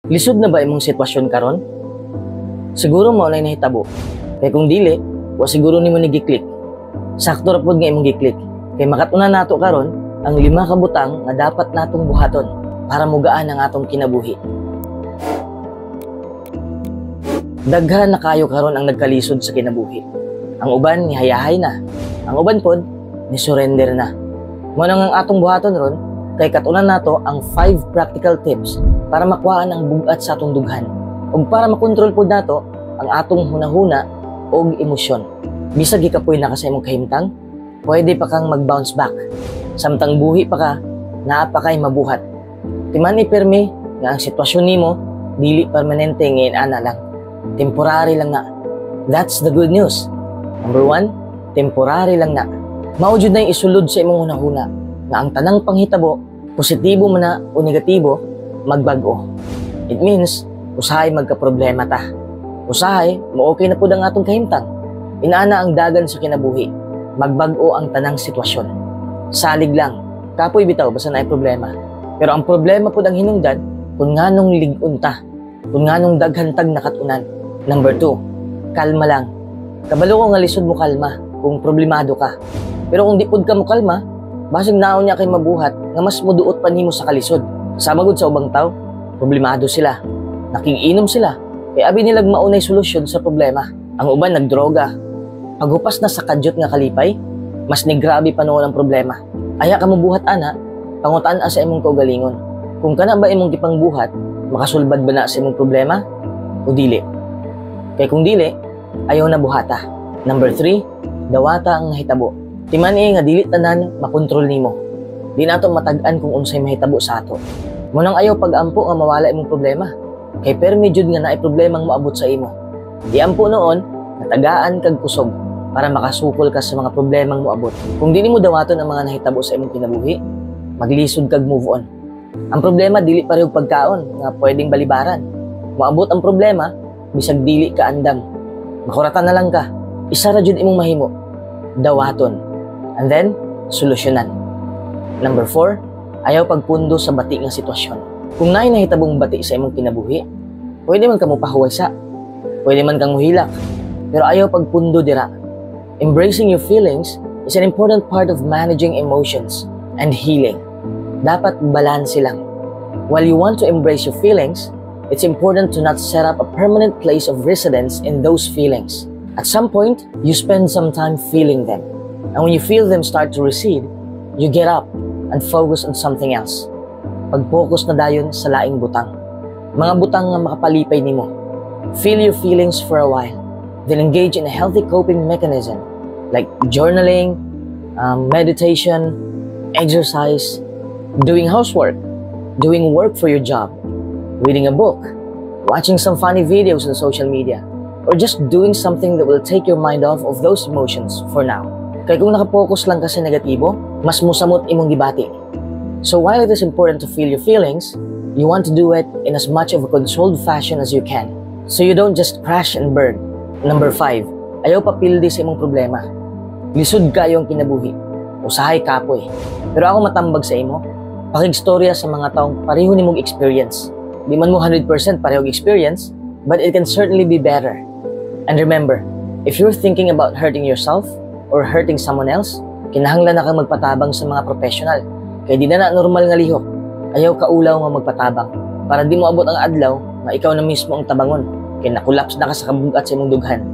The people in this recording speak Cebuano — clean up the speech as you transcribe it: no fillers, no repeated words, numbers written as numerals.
Lisod na ba imong sitwasyon karon? Siguro mao na nahitabo. Kay kung dili, wa siguro nimo ni gi-click. Sakto ra pud nga imong gi-click. Kay makatunan nato karon ang lima ka butang nga dapat natong buhaton para mugaan ang atong kinabuhi. Daghan na kayo karon ang nagkalisod sa kinabuhi. Ang uban nihayahay na. Ang uban pod ni surrender na. Mao nang ang atong buhaton ron kay katunan nato ang 5 practical tips para makuhaan ang bugat sa atong dughan ug para makontrol pod nato ang atong hunahuna ug emosyon. Bisag gikapoy na ka sa imong kahimtang, pwede pa kang mag-bounce back. Samtang buhi pa ka, naa pa kay mabuhat. Timan-i pirmi nga ang sitwasyon nimo dili permanente nga inana lang. Temporary lang na. That's the good news. Number 1, temporary lang na. Mao jud na isulod sa imong hunahuna nga ang tanang panghitabo, positibo man na o negatibo, magbag-o. It means, usahay magka-problema ta. Usahay, mo-okay na pud ang atong kahimtang. Inaana ang dagan sa kinabuhi. Magbag-o ang tanang sitwasyon. Salig lang. Kapoy bitaw, basta naay problema. Pero ang problema pud ang hinungdan kung nganong lig-on ta. Kung nganong daghan tag nakatunan. Number 2, kalma lang. Kabalo ko nga lisod mo kalma kung problemado ka. Pero kung di pud ka mo kalma, basig naon niya kay mabuhat nga mas muduot pa nimo sa kalisod. Sama gud sa ubang tao, problemado sila. Nakiginom sila. Kay abi nilag maunay solusyon sa problema. Ang uban nagdroga. Paghupas na sa kadyot nga kalipay, mas nigrabe pa nuon ang problema. Aya ka mobuhat ana, pangutan sa imong kaugalingon. Kung kana ba imong gipangbuhat, makasulbad ba na sa imong problema? O dili? Kay kung dili, ayaw na buhata. Number 3, dawata ang nahitabo. Timan-i nga dili tanan makontrol nimo. Di nato matag-an kung unsay mahitabo sa ato. Mao nang ayaw pag-ampo nga mawala imong problema. Kay permi jud nga naay problemang moabot sa imo. Giampo nuon, natagaan kag kusog para makasukol ka sa mga problemang moabot. Kung di nimo dawaton ang mga nahitabo sa imong kinabuhi, maglisod kag move on. Ang problema dili pareho pagkaon nga pwedeng balibaran. Moabot ang problema bisag dili ka andam. Makuratan na lang ka. Isa ra jud imong mahimo. Dawaton. And then, solusyonan. Number 4, ayaw pagpundo sa bati nga sitwasyon. Kung naay nahitabong bati sa imong kinabuhi, pwede man ka mopahuway sa. Pwede man kang muhilak. Pero ayaw pagpundo dira. Embracing your feelings is an important part of managing emotions and healing. Dapat balanse lang. While you want to embrace your feelings, it's important to not set up a permanent place of residence in those feelings. At some point, you spend some time feeling them. And when you feel them start to recede, you get up and focus on something else. Pag-focus na dayon sa laing butang. Mga butang nga makapalipay nimo. Feel your feelings for a while. Then engage in a healthy coping mechanism like journaling, meditation, exercise, doing housework, doing work for your job, reading a book, watching some funny videos on social media, or just doing something that will take your mind off of those emotions for now. Kay kung nakapokus lang ka sa negatibo, mas musamot imong gibati. So while it is important to feel your feelings, you want to do it in as much of a controlled fashion as you can, so you don't just crash and burn. Number 5, ayaw papildi sa imong problema. Lisod kayo ang kinabuhi. Usahay kapoy. Pero ako matambag sa imo, pakigstorya sa mga taong pareho nimong experience. Di man mo 100% pareho experience, but it can certainly be better. And remember, if you're thinking about hurting yourself or hurting someone else, kinahanglan na kang magpatabang sa mga professional. Kay di na na normal nga lihok. Ayaw kaulaw nga magpatabang para di mo abot ang adlaw nga ikaw na mismo ang tabangon. Kay nakulaps na ka sa kabugat sa imong dughan.